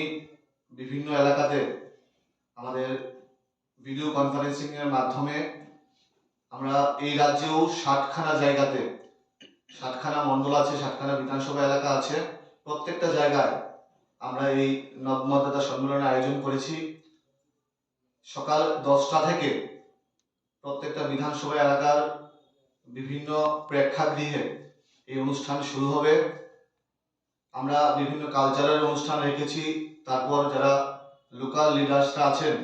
বিভিন্ন এলাকাতে আমাদের ভিডিও কনফারেন্সিং এর মাধ্যমে আমরা এই রাজ্যেও ষাটখানা জায়গাতে, ষাটখানা মণ্ডল আছে, ষাটখানা বিধানসভা এলাকা আছে, প্রত্যেকটা জায়গায় আমরা এই নবমতদাতা সম্মেলনের আয়োজন করেছি। সকাল দশটা থেকে প্রত্যেকটা বিধানসভা এলাকার বিভিন্ন প্রেক্ষাগৃহে এই অনুষ্ঠান শুরু হবে। আমরা বিভিন্ন কালচারাল অনুষ্ঠান রেখেছি। তারপর যারা লোকাল লিডার্সরা আছেন,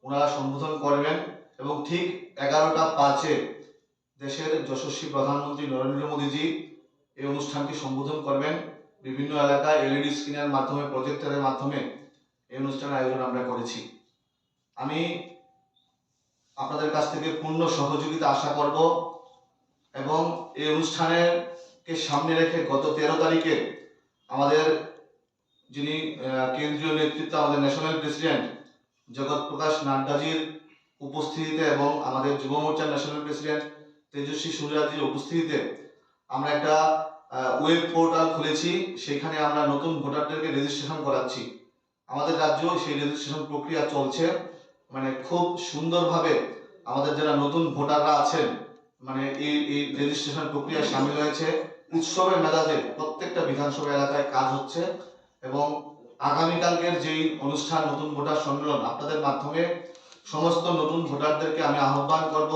ওনারা সম্বোধন করবেন এবং ঠিক এগারোটা পাঁচে দেশের যশস্বী প্রধানমন্ত্রী নরেন্দ্র মোদীজি এই অনুষ্ঠানকে সম্বোধন করবেন। বিভিন্ন এলাকায় এলইডি স্ক্রিনের মাধ্যমে, প্রজেক্টরের মাধ্যমে এই অনুষ্ঠানের আয়োজন আমরা করেছি। আমি আপনাদের কাছ থেকে পূর্ণ সহযোগিতা আশা করব এবং এই অনুষ্ঠানের কে সামনে রেখে গত তেরো তারিখে আমাদের যিনি, আহ, কেন্দ্রীয় নেতৃত্ব, আমাদের ন্যাশনাল প্রেসিডেন্ট জগৎ প্রকাশ নাড্ডাজির উপস্থিতিতে এবং আমাদের যুব মোর্চার ন্যাশনাল প্রেসিডেন্ট তেজস্বী সূর্যাজির উপস্থিতিতে আমরা একটা, আহ, ওয়েব পোর্টাল খুলেছি। সেখানে আমরা নতুন ভোটারদেরকে রেজিস্ট্রেশন করাচ্ছি। আমাদের রাজ্যেও সেই রেজিস্ট্রেশন প্রক্রিয়া চলছে। মানে, খুব সুন্দরভাবে আমাদের যারা নতুন ভোটাররা আছেন, মানে, এই, এই রেজিস্ট্রেশন প্রক্রিয়ায় সামিল হয়েছে। উৎসবের মেজাজে প্রত্যেকটা বিধানসভা এলাকায় কাজ হচ্ছে এবং আগামীকালকের যেই অনুষ্ঠান, নতুন ভোটার সম্মেলন, আপনাদের মাধ্যমে সমস্ত নতুন ভোটারদেরকে আমি আহ্বান করব,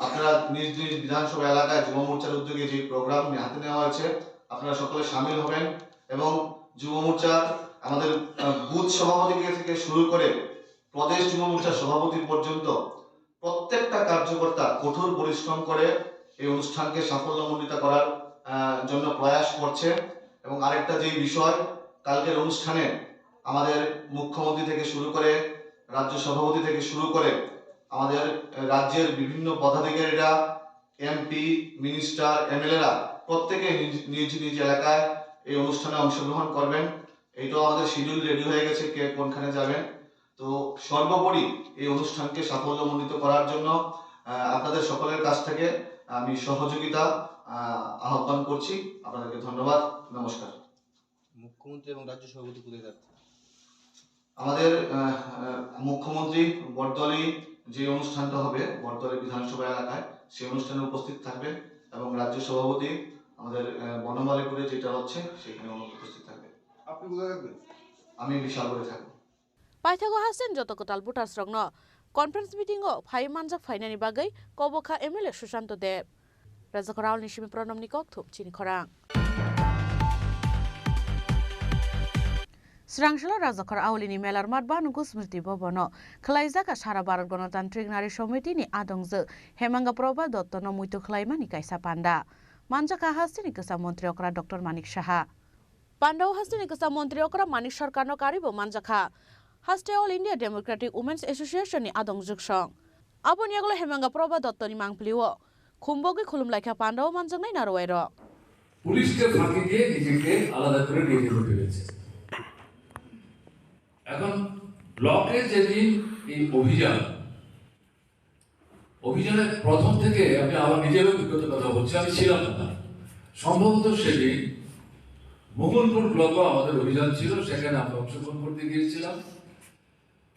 আপনারা নিজ নিজ বিধানসভা এলাকায় যুব মোর্চার উদ্যোগে যে প্রোগ্রাম হাতে নেওয়া হয়েছে, আপনারা সকলে সামিল হবেন এবং যুব মোর্চার আমাদের, আহ, বুথ সভাপতি থেকে শুরু করে প্রদেশ যুব মোর্চার সভাপতি পর্যন্ত প্রত্যেকটা কার্যকর্তা কঠোর পরিশ্রম করে এই অনুষ্ঠানকে সাফল্যমণ্ডিত করার, আহ, জন্য প্রয়াস করছে। এবং আরেকটা যে বিষয়, কালকের অনুষ্ঠানে আমাদের মুখ্যমন্ত্রী থেকে শুরু করে, রাজ্য সভাপতি থেকে শুরু করে, আমাদের রাজ্যের বিভিন্ন পদাধিকারীরা, এমপি, মিনিস্টার, এমএলএরা প্রত্যেকে নিজ, নিজ নিজ এলাকায় এই অনুষ্ঠানে অংশগ্রহণ করবেন। এইটাও আমাদের শিডিউল রেডি হয়ে গেছে, কে কোনখানে যাবেন। তো সর্বোপরি এই অনুষ্ঠানকে সাফল্যমণ্ডিত করার জন্য, আহ, আপনাদের সকলের কাছ থেকে আমি সহযোগিতা, আহ, আহ্বান করছি। আপনাদেরকে ধন্যবাদ। নমস্কার। মুখ্যমন্ত্রী এবং রাজ্য সভাপতি কোথায় যাচ্ছেন? আমাদের, আহ, আহ, মুখ্যমন্ত্রী বটতলী যে অনুষ্ঠানটা হবে, বটতলী বিধানসভা এলাকায়, সেই অনুষ্ঠানে উপস্থিত থাকবেন এবং রাজ্য সভাপতি আমাদের, আহ, বনমালীপুরে যেটা হচ্ছে, সেখানে উপস্থিত থাকবেন। আপনি কোথায় থাকবেন? আমি বিশালগড়ে থাকবো। Paithago hasten joto kwtal voters rokno conference meeting o phai manjak phainani bagwi kobokha M L A Sushanto Deb. Rajakhor Aulni simi Pranamni kokthum chini khorang. Srangsalo Rajakhor Aulini Melar Mat Banuku Smriti Bhavan o khwlaijak Sara Bharat Ganatantrik Nari Samiti ni adongjwk Hemanga Prabha Dotto no muitu khwlaimani kaisa panda. Manjakha hasteni kwcham montri okra Doctor Manik Saha. Pandao hasteni kwcham montri okra Manik Sarkarno karwibo manjakha. Haste All India Democratic Women's Association ni adong juksong. Aboni yagulo Hemanga Prabha Dotto ni mangpili o khumbogwi khulumlaikha pandao manjaknai narwai rok. পুলিশকে ফাঁকি দিয়ে নিজেকে আলাদা করে নিয়ে যেতে পেরেছে। এখন ব্লকে যেদিন এই অভিযান, অভিযানের প্রথম থেকে আমি আমার নিজেরও ব্যক্তিগত কথা বলছি, আমি ছিলাম না। সম্ভবত সেদিন মঙ্গলপুর ব্লকও আমাদের অভিযান ছিল, সেখানে আমরা অংশগ্রহণ করতে গিয়েছিলাম।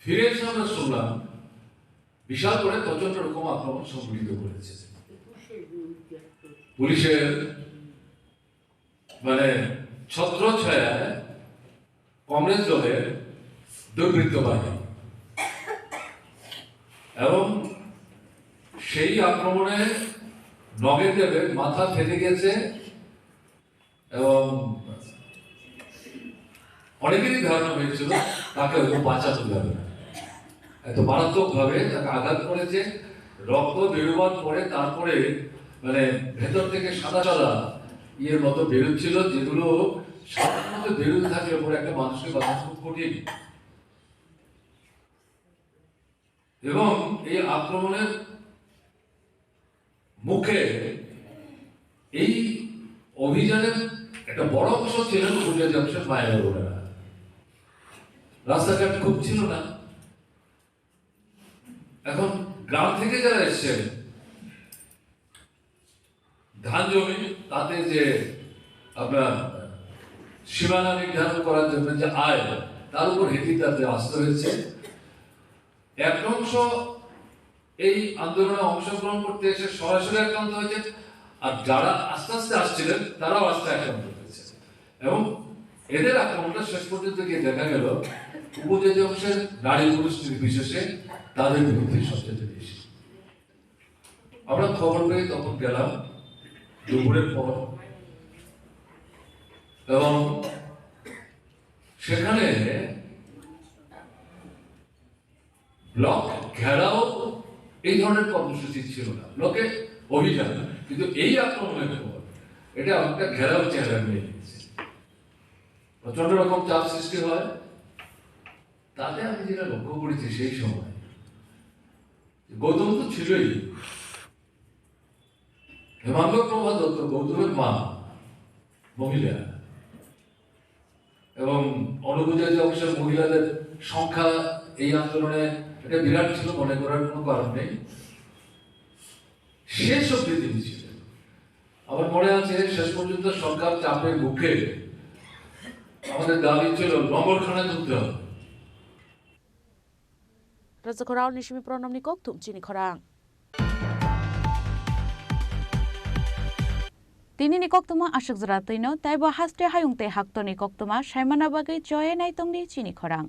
ফিরে এসে আমরা শুনলাম বিশাল করে প্রচন্ড রকম আক্রমণ সংঘটিত করেছে। পুলিশের মানে ছত্রছায়ায় কংগ্রেস দলের দুর্বৃত্ত বাহিনী এবং সেই আক্রমণে নগেন দেবের মাথা ফেটে গেছে এবং অনেকেরই ধারণা হয়েছিল তাকে হয়তো বাঁচানো যাবে না। এত মারাত্মকভাবে তাকে আঘাত করেছে, রক্ত বেরোবার পরে তারপরে মানে ভেতর থেকে সাদা সাদা ইয়ের মতো বেরোচ্ছিল, যেগুলো সাধারণত বেরোতে থাকলে পরে একটা মানুষকে বাঁচানো খুব কঠিন। এবং এই আক্রমণের মুখে এই অভিযানের একটা বড় অংশ ছিলেন উপজাতি অংশের মায়েরা বোনেরা। রাস্তাঘাট খুব ছিল না। এখন গ্রাম থেকে যারা এসছেন, ধান জমি, তাতে যে আপনার সীমানা নির্ধারণ করার জন্য যে আইন, তার উপর হেঁটে তাতে আসতে হয়েছে। এক অংশ এই আন্দোলনে অংশগ্রহণ করতে এসে সরাসরি আক্রান্ত হয়েছে, আর যারা আস্তে আস্তে আসছিলেন, তারাও আস্তে আক্রান্ত হয়েছে। এবং এদের আক্রমণটা শেষ পর্যন্ত গিয়ে দেখা গেল উপজাতি অংশের নারী পুরুষ নির্বিশেষে তাদের বিরুদ্ধে সবচেয়ে বেশি। আমরা খবর পেয়ে তখন গেলাম দুপুরের পর, এবং সেখানে ব্লক ঘেরাও এই ধরনের কর্মসূচি ছিল না, ব্লকে অভিযান। কিন্তু এই আক্রমণের পর এটা অনেকটা ঘেরাও চেহারা নিয়ে নিয়েছে। প্রচন্ড রকম চাপ সৃষ্টি হয়। তাতে আমি যেটা লক্ষ্য করেছি সেই সময়, গৌতম তো ছিলই, হেমাঙ্গ প্রভা দত্ত, গৌতমের মা, মহিলা, এবং অনুপজাতি অংশের মহিলাদের সংখ্যা এই আন্দোলনে একটা বিরাট ছিল, মনে করার কোনো কারণ নেই। শেষ অবধি তিনি ছিলেন। আমার মনে আছে, শেষ পর্যন্ত সরকার চাপের মুখে আমাদের দাবি ছিল লঙ্গরখানায় তুলতে হবে। Rwchapharao ni simi pronom ni kok thum chini khorang. Tini ni koktwma aswk jora twino, tei bo haste hayung tei haktorni koktwma saimana bagwi choye naitongdi chini khorang.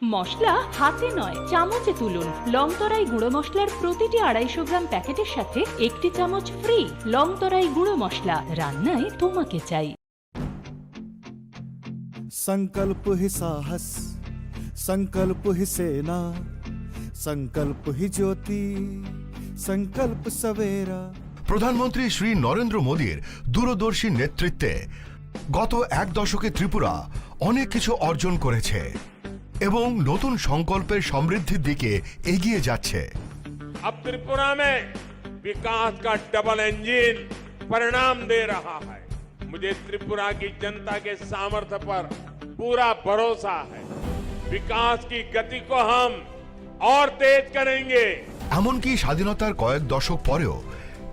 মশলা হাতে নয়, চামচে তুলুন। লংতরাই গুঁড়ো মশলার প্রতিটি আড়াইশো গ্রাম প্যাকেটের সাথে একটি চামচ ফ্রি। লংতরাই গুঁড়ো মশলা, রান্নায় তোমাকে চাই। संकल्प ही साहस, संकल्प ही सेना, संकल्प ही ज्योति, संकल्प सवेरा। প্রধানমন্ত্রী শ্রী নরেন্দ্র মোদীর দূরদর্শী নেতৃত্বে গত এক দশকে ত্রিপুরা অনেক কিছু অর্জন করেছে এবং নতুন সংকল্পের সমৃদ্ধির দিকে এগিয়ে যাচ্ছে। अब त्रिपुरा में विकास का डबल इंजन परिणाम दे रहा है। मुझे त्रिपुरा की जनता के सामर्थ्य पर पूरा भरोसा है। विकास की गति को हम और तेज करेंगे। এমনকি স্বাধীনতার কয়েক দশক পরেও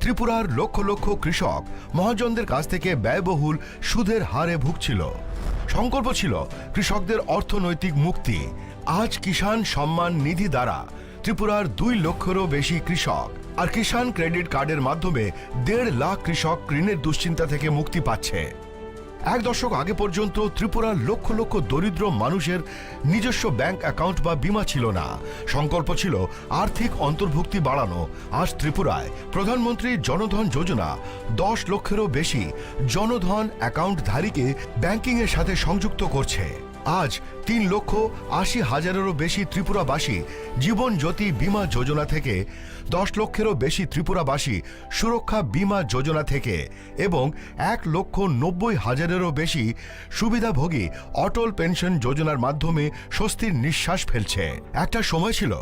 ত্রিপুরার লক্ষ লক্ষ কৃষক মহাজনদের কাছ থেকে ব্যয়বহুল সুদের হারে ভুগছিল। সংকল্প ছিল কৃষকদের অর্থনৈতিক মুক্তি। আজ কিষাণ সম্মান নিধি দ্বারা ত্রিপুরার দুই লক্ষেরও বেশি কৃষক আর কিষাণ ক্রেডিট কার্ডের মাধ্যমে দেড় লাখ কৃষক ঋণের দুশ্চিন্তা থেকে মুক্তি পাচ্ছে। এক দশক আগে পর্যন্ত ত্রিপুরার লক্ষ লক্ষ দরিদ্র মানুষের নিজস্ব ব্যাংক অ্যাকাউন্ট বা বীমা ছিল না। সংকল্প ছিল আর্থিক অন্তর্ভুক্তি বাড়ানো। আজ ত্রিপুরায় প্রধানমন্ত্রী জনধন যোজনা দশ লক্ষেরও বেশি জনধন অ্যাকাউন্টধারীকে ব্যাংকিংয়ের সাথে সংযুক্ত করছে। আজ তিন লক্ষ আশি হাজারেরও বেশি ত্রিপুরাবাসী জীবন জ্যোতি বীমা যোজনা থেকে, দশ লক্ষেরও বেশি ত্রিপুরাবাসী সুরক্ষা বীমা যোজনা থেকে এবং এক লক্ষ নব্বই হাজারেরও বেশি সুবিধাভোগী অটল পেনশন যোজনার মাধ্যমে স্বস্তির নিঃশ্বাস ফেলছে। একটা সময় ছিল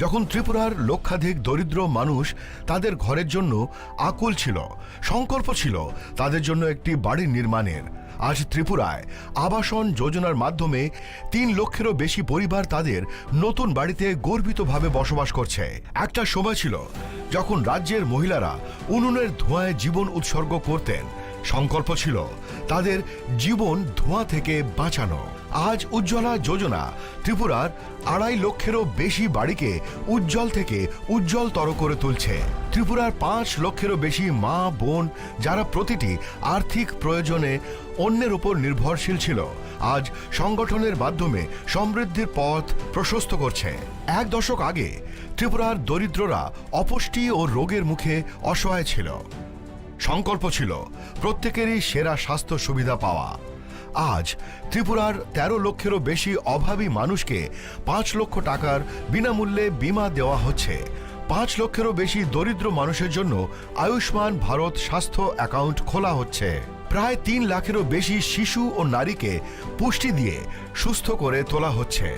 যখন ত্রিপুরার লক্ষাধিক দরিদ্র মানুষ তাদের ঘরের জন্য আকুল ছিল। সংকল্প ছিল তাদের জন্য একটি বাড়ি নির্মাণের। আজ ত্রিপুরায় আবাসন যোজনার মাধ্যমে তিন লক্ষেরও বেশি পরিবার তাদের নতুন বাড়িতে গর্বিতভাবে বসবাস করছে। একটা সময় ছিল যখন রাজ্যের মহিলারা উনুনের ধোঁয়ায় জীবন উৎসর্গ করতেন। সংকল্প ছিল তাদের জীবন ধোঁয়া থেকে বাঁচানো। আজ উজ্জ্বলা যোজনা ত্রিপুরার আড়াই লক্ষেরও বেশি বাড়িকে উজ্জ্বল থেকে উজ্জ্বলতর করে তুলছে। ত্রিপুরার পাঁচ লক্ষেরও বেশি মা বোন, যারা প্রতিটি আর্থিক প্রয়োজনে অন্যের উপর নির্ভরশীল ছিল, আজ সংগঠনের মাধ্যমে সমৃদ্ধির পথ প্রশস্ত করছে। এক দশক আগে ত্রিপুরার দরিদ্ররা অপুষ্টি ও রোগের মুখে অসহায় ছিল। সংকল্প ছিল প্রত্যেকেরই সেরা স্বাস্থ্য সুবিধা পাওয়া। আজ ত্রিপুরার তেরো লক্ষেরও বেশি অভাবী মানুষকে পাঁচ লক্ষ টাকার বিনামূল্যে বীমা দেওয়া হচ্ছে। পাঁচ লক্ষেরও বেশি দরিদ্র মানুষের জন্য আয়ুষ্মান ভারত স্বাস্থ্য অ্যাকাউন্ট খোলা হচ্ছে। প্রায় তিন লাখেরও বেশি শিশু ও নারীকে পুষ্টি দিয়ে সুস্থ করে তোলা হচ্ছে।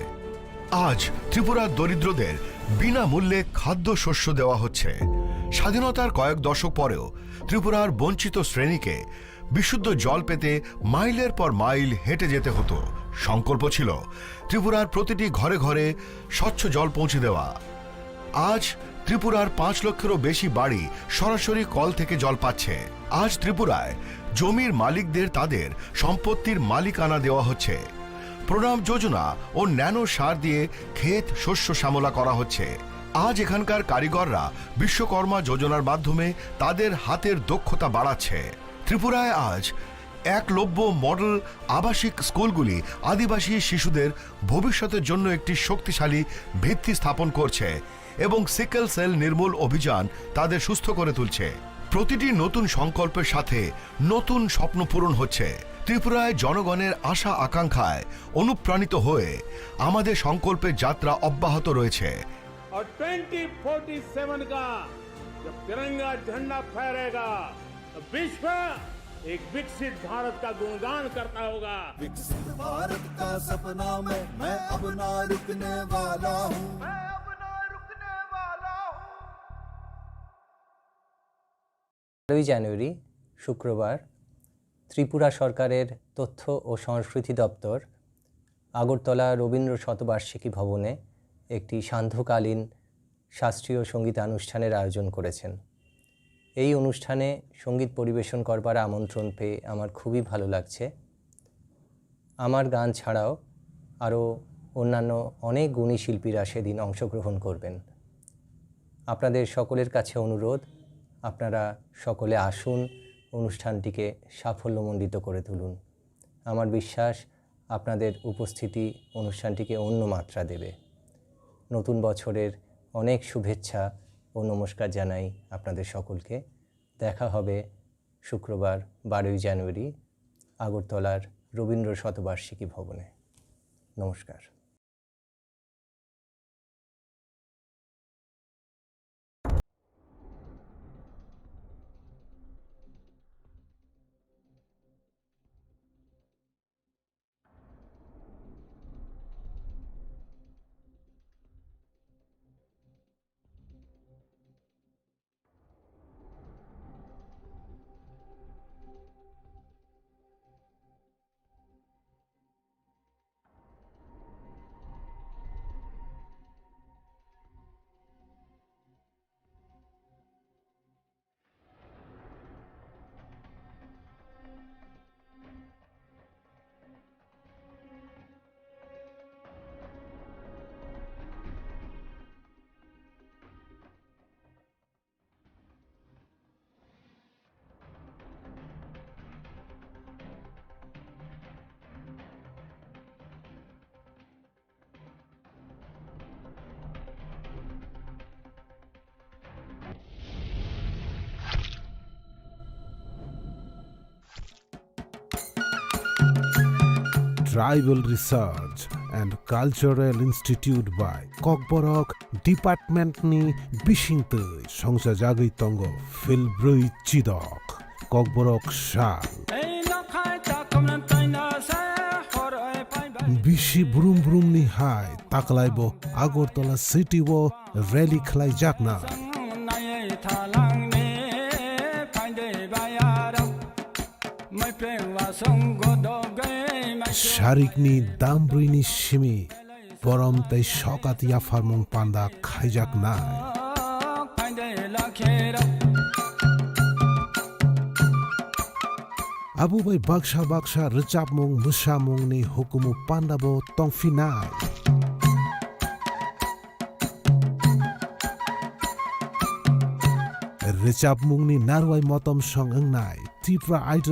আজ ত্রিপুরার দরিদ্রদের বিনামূল্যে খাদ্যশস্য দেওয়া হচ্ছে। স্বাধীনতার কয়েক দশক পরেও ত্রিপুরার বঞ্চিত শ্রেণীকে বিশুদ্ধ জল পেতে মাইলের পর মাইল হেঁটে যেতে হতো। সংকল্প ছিল ত্রিপুরার প্রতিটি ঘরে ঘরে স্বচ্ছ জল পৌঁছে দেওয়া। আজ ত্রিপুরার পাঁচ লক্ষেরও বেশি বাড়ি সরাসরি কল থেকে জল পাচ্ছে। আজ ত্রিপুরায় জমির মালিকদের তাদের সম্পত্তির মালিকানা দেওয়া হচ্ছে। প্রণাম যোজনা ও ন্যানো সার দিয়ে ক্ষেত শস্য শ্যামলা করা হচ্ছে। আজ এখানকার কারিগররা বিশ্বকর্মা যোজনার মাধ্যমে তাদের হাতের দক্ষতা বাড়াচ্ছে। ত্রিপুরায় আজ একলব্য মডেল আবাসিক স্কুলগুলি আদিবাসী শিশুদের ভবিষ্যতের জন্য একটি শক্তিশালী ভিত্তি স্থাপন করছে এবং সিকেল সেল নির্মূল অভিযান তাদের সুস্থ করে তুলছে। প্রতিটি নতুন সংকল্পের সাথে নতুন স্বপ্ন পূরণ হচ্ছে। ত্রিপুরায় জনগণের আশা আকাঙ্ক্ষায় অনুপ্রাণিত হয়ে আমাদের সংকল্পের যাত্রা অব্যাহত রয়েছে। और ट्वेंटी फ़ोर्टी सेवन का जब तिरंगा झंडा फहरेगा, तो विश्व एक विकसित भारत का गुणगान करता होगा। विकसित भारत का सपना में मैं अब ना रुकने वाला हूँ। मैं अब ना रुकने वाला हूँ। বারোই জানুয়ারি, শুক্রবার, ত্রিপুরা সরকারের তথ্য ও সংস্কৃতি দপ্তর আগরতলা রবীন্দ্র শতবার্ষিকী ভবনে একটি সান্ধ্যকালীন শাস্ত্রীয় সঙ্গীতানুষ্ঠানের আয়োজন করেছেন। এই অনুষ্ঠানে সঙ্গীত পরিবেশন করবার আমন্ত্রণ পেয়ে আমার খুবই ভালো লাগছে। আমার গান ছাড়াও আরও অন্যান্য অনেক গুণী শিল্পীরা সেদিন অংশগ্রহণ করবেন। আপনাদের সকলের কাছে অনুরোধ, আপনারা সকলে আসুন, অনুষ্ঠানটিকে সাফল্যমণ্ডিত করে তুলুন। আমার বিশ্বাস, আপনাদের উপস্থিতি অনুষ্ঠানটিকে অন্য মাত্রা দেবে। নতুন বছরের অনেক শুভেচ্ছা ও নমস্কার জানাই আপনাদের সকলকে। দেখা হবে শুক্রবার, বারোই জানুয়ারি, আগরতলার রবীন্দ্র শতবার্ষিকী ভবনে। নমস্কার। Tribal Research and Cultural Institute bai Kokborok department ni bisingtwi songchajagwi tongo philbrwi chidok. Kokborok sal. Bisi brum brum ni hai taklai bo Agartala city o rally khlai jakna. Sarik ni dambrwi ni simi borom tei sokat yapharmung panda khaijaknai. Abo bai baksa baksa rwchapmung mwsamung ni hukumu panda bo tongphinai. Rwchapmung ni narwai motom song wngnai Tipra Idol